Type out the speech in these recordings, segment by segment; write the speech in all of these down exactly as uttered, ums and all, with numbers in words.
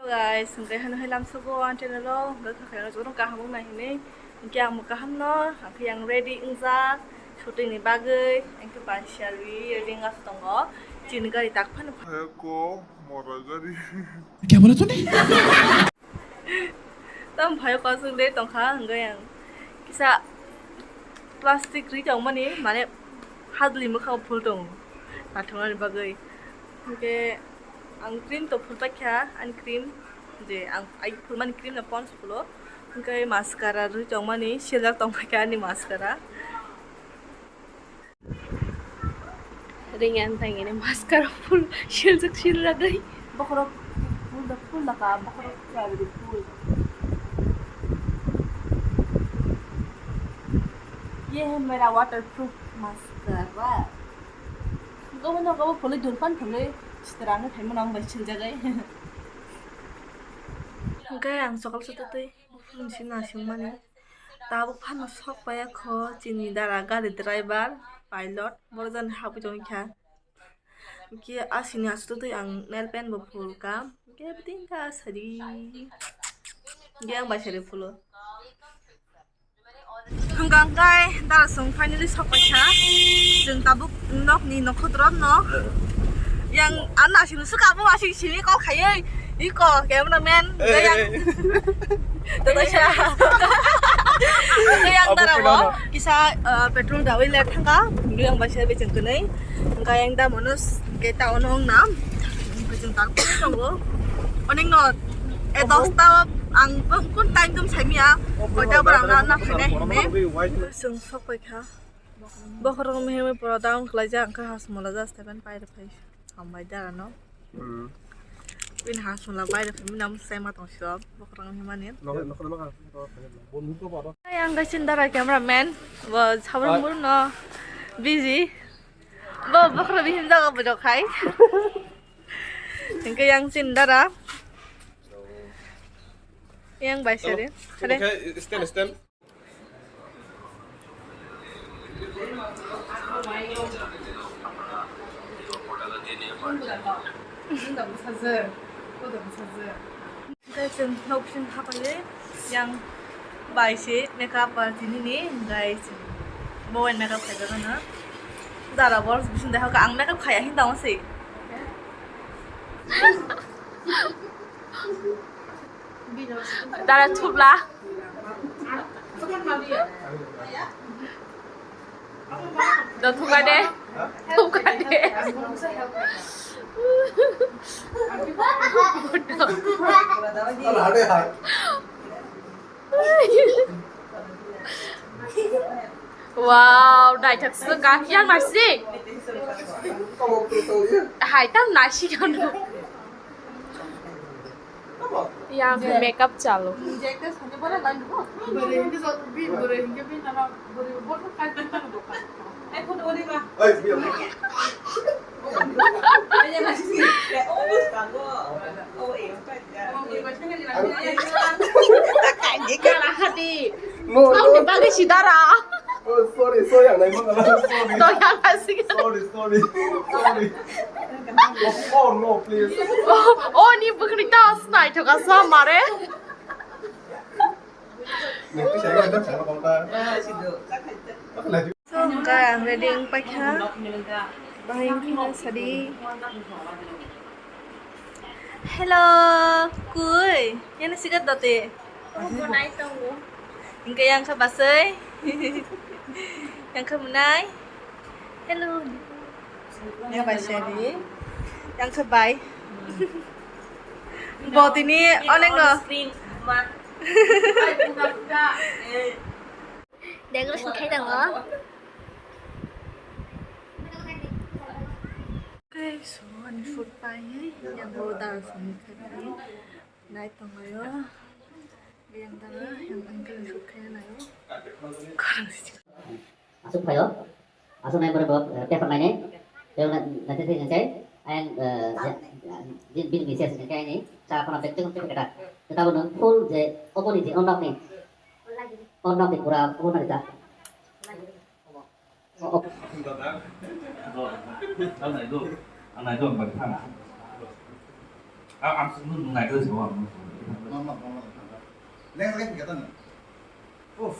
Guys, hwnkhe hano hai lamsogo ang channel o, hwnkhe kha khairok jotono kaham wng nai hinwi. Hwnkhe ang bo kaham no, hwnkhe ang ready wngjak shooting ni bagwi, hwnkhe bai siyarwi ready wngya tongo. Chini gari tak phano. Eko mora gari. Kya bola tune? Tam phai kosong de tongkha, hwnkhe ang kisa plastic ri tongmani, mane hadli mwkhang phul tongo, nathoknani bagwi. Hwnkhe ang cream to phul paikha, ani cream je ang ai phulmani cream no Pond's phulo. Hwnkhe mascara rwi tongmani, siljak tongpaikha ani mascara. Ring ang tang ini mascara full siljak siljak ai. Bokhorok full da full da ka bokhorok kya de full. Ye hai mera waterproof mascara. Gobo no gobo phulwi dulpan phulwi sitra ang thaimo nang bai siljak ai. Hwnkhe ang sokol sotwi. Phone si nasingmani. Tabuk phano sok paiya kho chini dara gari driver, pilot, borok jani habwi tongwi kha. Hwnkhe asini aswk twi ang nail paint bo phul ka. Hwnkhe bini kha sari. Hwnkhe ang bai sari phulo. Hwnkha hwnkhe dara chwng finally sok paikha. Chwng tabuk nokni nokhotrom no. Yang ano asing swkang bo asing simi kok khaiwi. Iko cameraman, eh, yang, eh, eh. Tata siya. Yang dara mo, kisa, eh, petrol dawi le thangka, yang bai siya becheng kenai. Hwnkha yang da monos ke ta onong nam. Becheng tar ko tongo. Oning no, eh, dos ta ang kun time tum saimia. Koi ta barang na na phene hine. Chwng sok paikha. Bokhorok mihimwi pura down khlaijak, hwnkhe hasmula just happen pairwphai hambai dara no. Hmm. Bini hasmula pairwphai mwnam sai ma tong sio bokhorok mihimani. Nokle, nokle ma ka. Yang gasin dara cameraman, bo sabun buru no busy. Bo bokhorok mihim jaga bujok khai. Hwnkhe yang sin dara. Yang bai sari. Hello. Hello. Okay, stand, stand. Guys, chwng nok bising hapai yang bai se makeup artist nini, guys, bo makeup khaijak ano. Dara bor bising dai hoka ang makeup khaya hin tong se. Dara thupla. Do thupla de. Thupla de. Wow, naithok swkang yang nasi. Hai tam nasi kanu. Yang makeup chalo. Kani kala hadi. No, no. Kau ni bagi si dara. Oh, sorry, sorry, ang naimang alam, sorry. Sorry, sorry. Sorry, sorry, sorry. Oh, oh, no, please. Oh, oh, ni bukni ta snai thoka sa mare. Ni kisa yang ada sama kau ta. So, hwnkha ang ready wng paikha. Bahai wngkha sadi. Hello, kui. Yang sigat dote. Hwnkha yang kha basai. Yang kha munai. Hello. Yang bai sari. Yang kha bai. Botini onek no. Decoration khai tongo. Okay, so ani food pai, yang bo dal song khai pai. Nai tongo yo. Yang dal, yang uncle food khai nayo. Aswk phaio, aswk nai borok bo, eh, paper nainai, tei nai-, naithe thai hwnkhe ayang, eh, je, je, bini message hwnkhe ayang ni cha khuna bag tei tei keta. Tei tabuk nwng full je obo ni je o nok ni, o nok ni pura obo nai ta. O, o. Ang, ang sungno nung naikhe se, ang. Mama, mama, mama. Leng leng kata na. Uff.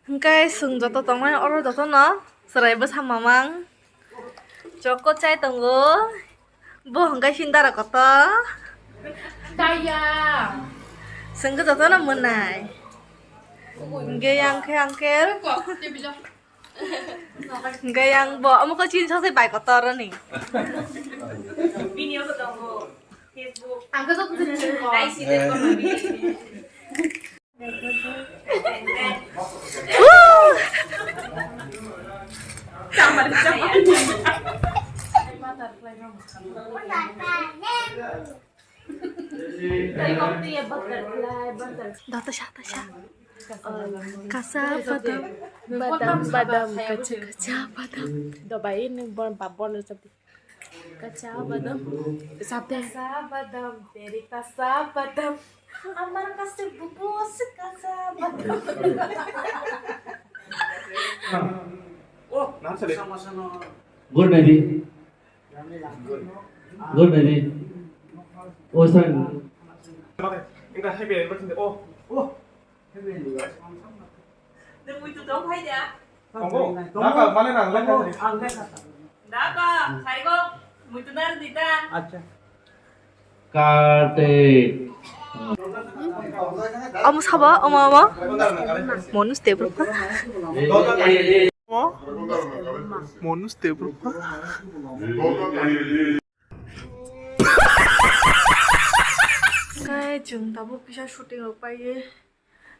Hwnkhe chwng joto tongnai oro jotono chwrai bwsa mamang. Choco chai tongo. Bo hwnkhe sindara kotor. Chaya. Chwng khe jotono mwnai. Hwnkhe yang khe uncle. Hwnkhe yang bo omo khe chini sose bai kotor ni. Bini obo tongo Facebook. Ang khe joto chini ko. Dai si de ko. Data sha, data sha. Kasa badam, badam, badam, kacha, kacha badam. Dobai ini bon babon. Kacha badam. Sate. Kasa badam, teri kasa badam. Amar kasa bubus kasa badam. Oh, nang sale. Sama-sama. Good night. Good night. Oh, sorry. Enggak, happy anniversary. Oh, oh. Tongo. Daka, mane nang lekha. Daka, saigo, muitunar dita. Acha. Kate. Omo sabo, omo, omo. Monus tebro. Monus tebro. Kai chwng tabuk kisa shooting rok paiye.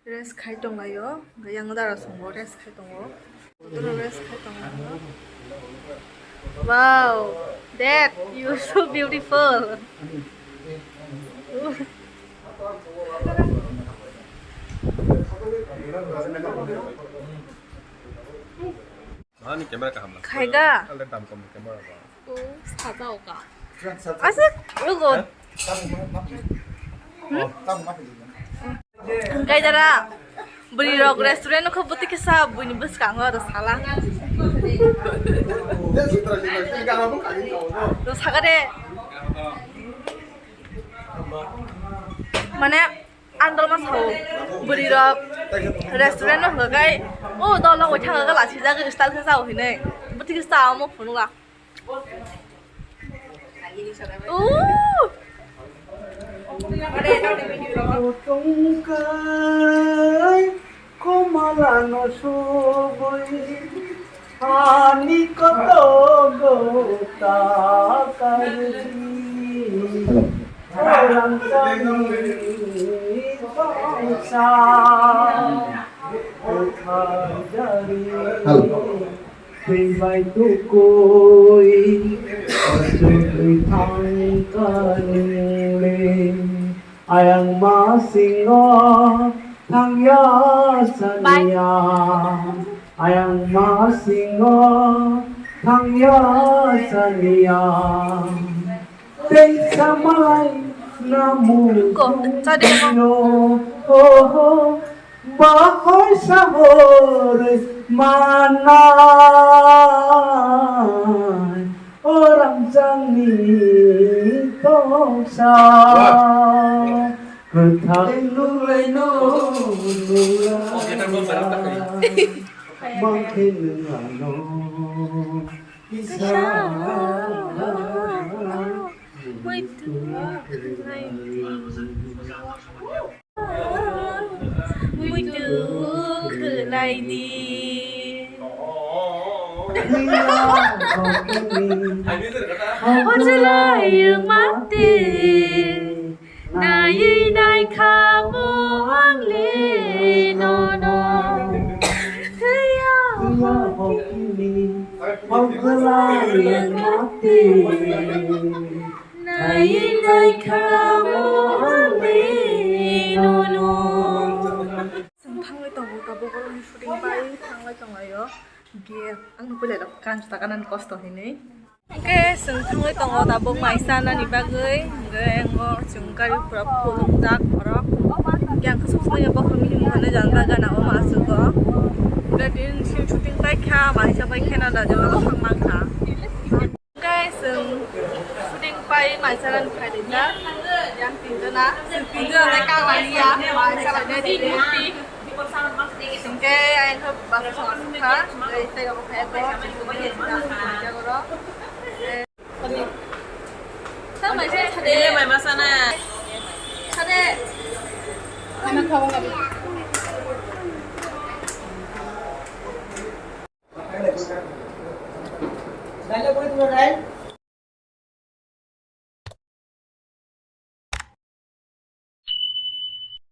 Rest khai tonglaio, hwnkhe yang dara songo rest khai tongo. Bodoro rest khai tongo. Wow, Dad, you are so beautiful. Ani camera kaham lang. Khaiga. Ang dam kom camera ba. Oh, saja oka. Asa, lugo. Hwnkhe dara, bwrwi rok restaurant o kho bwtwi khe sa buini bwskango aro sala. Rw saka de. Mane, Ang dol ma sao, bwrwi rok restaurant no hwnkha khai, o dol no wai thang kha lachijak style khe sao hinwi. Bwtwi khe sao mo phunukha. Ooh! Tongkai komalano subui ani kotogo takarji. Hello. Twi bai tukui, twi thangkha nungli. Ayang masingo thangya saniya. Ayang masingo thangya saniya. Tei samai namu. Ko, chade mo. Oho, bahai sahor manai. Orang jangni tongsa. Kwthai nulai no nula. Bangkhe nung ano. Wait. Muitu khwlaidi. Hojlai mati. Naiwi naikha mo ang le nono. Thwiya hokni hokglai mati. Naiwi naikha mo ang le nono. Chwng thangwi tongo, tabuk shooting bai thangwi tonglaio. Ge, ang nukui lai rok kan ta kanan kosto hinwi. Hwnkhe chwng thangwi tongo tabuk mai chanani bagwi. Hwnkhe engo chwng gari pura phulumjak borok. Hwnkhe ang khe suksumaino bokhorok mihim hwnwi jan bagana o ma aswk o. Hwnkhe tini shooting paikha, mai cha paikha na da jora thang mankha. Hwnkhe chwng shooting pai mai chanani phailaijak. Yang tinjona, chwng tinjona kang laiya, mai cha lainai di. Hingke ayang khe basa songkha, tei tei obo khe to, jagoro. Tamo se thade. Mai masa na. Thade. Ano khawa ngadi. Dale, pura, pura, dale.